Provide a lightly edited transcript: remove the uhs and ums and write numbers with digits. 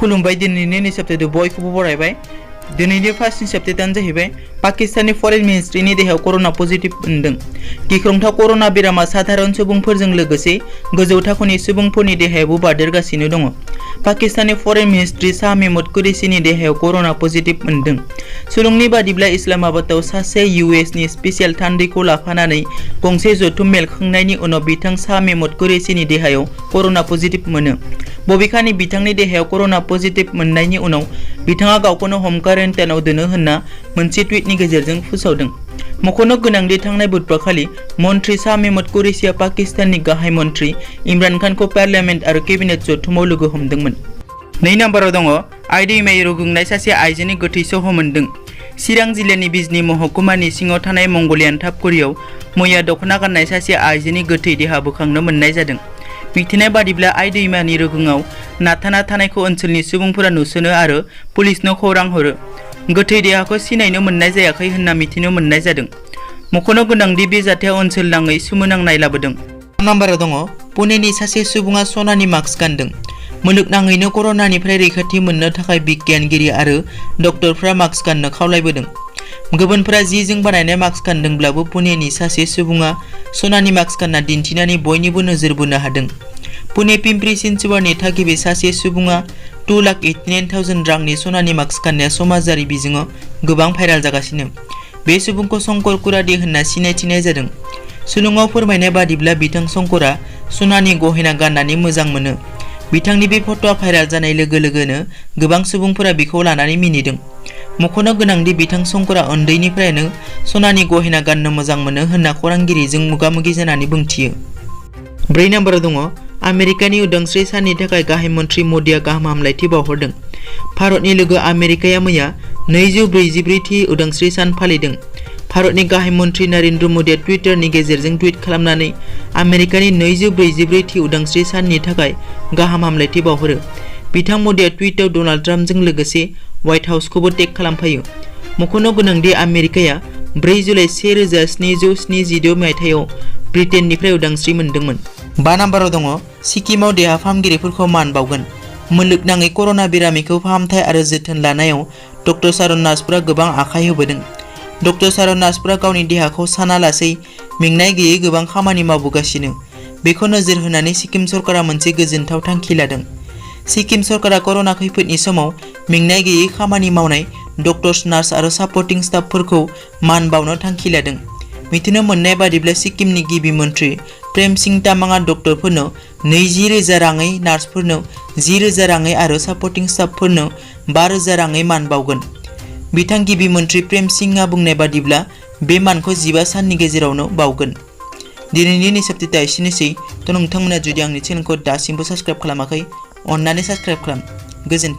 खुलुमबाय दिनैनि सप्तायाव बयखौबो बरायबाय। दिनैनि फार्स्ट सप्तायानो जाहैबाय पाकिस्ताननि फरेन मिनिस्ट्रिनि देहायाव कर'ना पजिटिव मोनदों। गिख्रंथाव कर'ना बेरामा साधारन सुबुंफोरजों लोगोसे गोजौ थाखोनि सुबुंफोरनि देहायावबो बारदेरगासिनो दङ। पाकिस्ताननि फरेन मिनिस्ट्रि शाह महमूद कुरैशीनि देहायाव कर'ना पजिटिव मोनदों। सुलुंनि बादिब्ला इस्लामाबादाव सासे US नि स्पेशियल थान्दैखौ लाफानानै गंसे जथुम मेल खुंनायनि उनाव बिथां शाह महमूद कुरैशीनि देहायाव कर'ना पजिटिव मोनो। बबेखानि बिथांनि देहायाव कर'ना पजिटिव मोननायनि उनाव बिथाङा गावखौनो हम क्वारेन्टाइनआव दोनो होनना मोनसे टुइटनि गेजेरजों फोसावदों। मख'नो गोनांदि थांनाय बुधबारखालि मन्त्रि शाह महमूद कुरैशीआ पाकिस्ताननि गाहाय मन्त्रि इमरान खानखौ पार्लियामेन्ट आरो केबिनेट जथुमाव लोगो हमदोंमोन। 2 नम्बराव दङ आइडिएमआइ रुगुंनाय सासे आइजोनि गोथै सह मोनदों। चिरां जिल्लानि बिजनी महकुमानि सिङाव थानाय मंगलियान थापकुरियाव मैया दख'ना गाननाय सासे आइजोनि गोथै देहा बोखांनो मोननाय जादों। मिथिनाय बादिब्ला आइडिएमआइनि रुगुङाव नाथाना थानायखौ ओनसोलनि सुबुंफोरा नुसनो आरो पुलिसनो खौरां हरो। गोथै देहाखौ सिनायनो मोननाय जायाखै होनना मिथिनो मोननाय जादों। मख'नो गोनांदि बे जाथाया ओनसोल नाङै सोमोनांनाय लाबोदों। 3 नम्बराव दङ पुनेनि सासे सुबुङा सनानि मास्क गानदों। मुलुगनाङैनो कर'नानिफ्राय रैखाथि मोननो थाखाय बिगियानगिरि आरो डक्टरफ्रा मास्क गाननो खावलायबोदों। गुबुनफोरा जिजों बानायनाय मास्क गानदोंब्लाबो पुनेनि सासे सुबुङा सनानि मास्क गानना दिन्थिनानै बयनिबो नोजोर बोनो हादों। पुने पिम्प्रि चिनचुवाडनि थागिबि सासे सुबुङा 2,89,000 रांनि सनानि मास्क गाननाया समाजारि बिजोङाव गोबां भाइराल जागासिनो। बे सुबुंखौ शंकर कुराडे होनना सिनायथिनाय जादों। सुलुङाव फोरमायनाय बादिब्ला बिथां शंकरा सनानि गहेना गाननानै मोजां मोनो। बिथांनि बे फट'आ भाइराल जानाय लोगो लोगोनो गोबां सुबुंफोरा बिखौ लानानै मिनिदों। मख'नो गोनांदि बिथां शंकरा उन्दैनिफ्रायनो सनानि गहेना गाननो मोजां मोनो होनना खौरांगिरिजों मोगा-मोगि जानानै बुंथियो। 4 नम्बराव दङ आमेरिकानि उदांस्रि साननि थाखाय गाहाय मन्त्रि मोदीआ गाहाम हामलायथि बावहरदों। भारतनि लोगो आमेरिकाया मैया 244थि उदांस्रि सान फालिदों। भारतनि गाहाय मन्त्रि नरेन्द्र मोदीआ टुइटारनि गेजेरजों टुइट खालामनानै आमेरिकानि 244थि उदांस्रि साननि थाखाय गाहाम हामलायथि बावहरो। बिथां मोदीआ टुइटआव डनाल्ड ट्राम्पजों लोगोसे व्हाइट हाउसखौबो टेग खालामफायो। मख'नो गोनांदि आमेरिकाया 4 जुलाइ 1776 मायथाइयाव ब्रिटेननिफ्राय उदांस्रि मोनदोंमोन। 5 नम्बराव दङ सिक्किमाव देहा फाहामगिरिफोरखौ मान बावगोन। मुलुगनाङै कर'ना बेरामिखौ फाहामथाय आरो जोथोन लानायाव डक्टर सार नार्सफोरा गोबां आखाय होबोदों। डक्टर सार नार्सफोरा गावनि देहाखौ सानालासै मेंनाय गैयै गोबां खामानि मावबोगासिनो। बेखौ नोजोर होनानै सिक्किम सरकारा मोनसे गोजोनथाव थांखि लादों। सिक्किम सरकारा कर'ना खैफोदनि समाव मेंनाय गैयै खामानि मावनाय डक्टर्स नार्स आरो सापर्टिं स्टाफफोरखौ मान बावनो थांखि लादों। मिथिनो मोननाय बादिब्ला सिक्किमनि गिबि मन्त्रि प्रेम सिंह तामाङा डक्टरफोरनो 20,000 राङै, नार्सफोरनो 10,000 राङै आरो सापर्टिं स्टाफफोरनो 5,000 राङै मान बावगोन। बिथां गिबि मन्त्रि प्रेम सिंहआ बुंनाय बादिब्ला बे मानखौ 15 साननि गेजेरावनो बावगोन। दिनैनि सप्ताया एसेनोसै। नोंथांमोना जुदि आंनि चेनेलखौ दासिमबो साबस्क्राइब खालामाखै अन्नानै साबस्क्राइब खालाम। गोजोन्थों।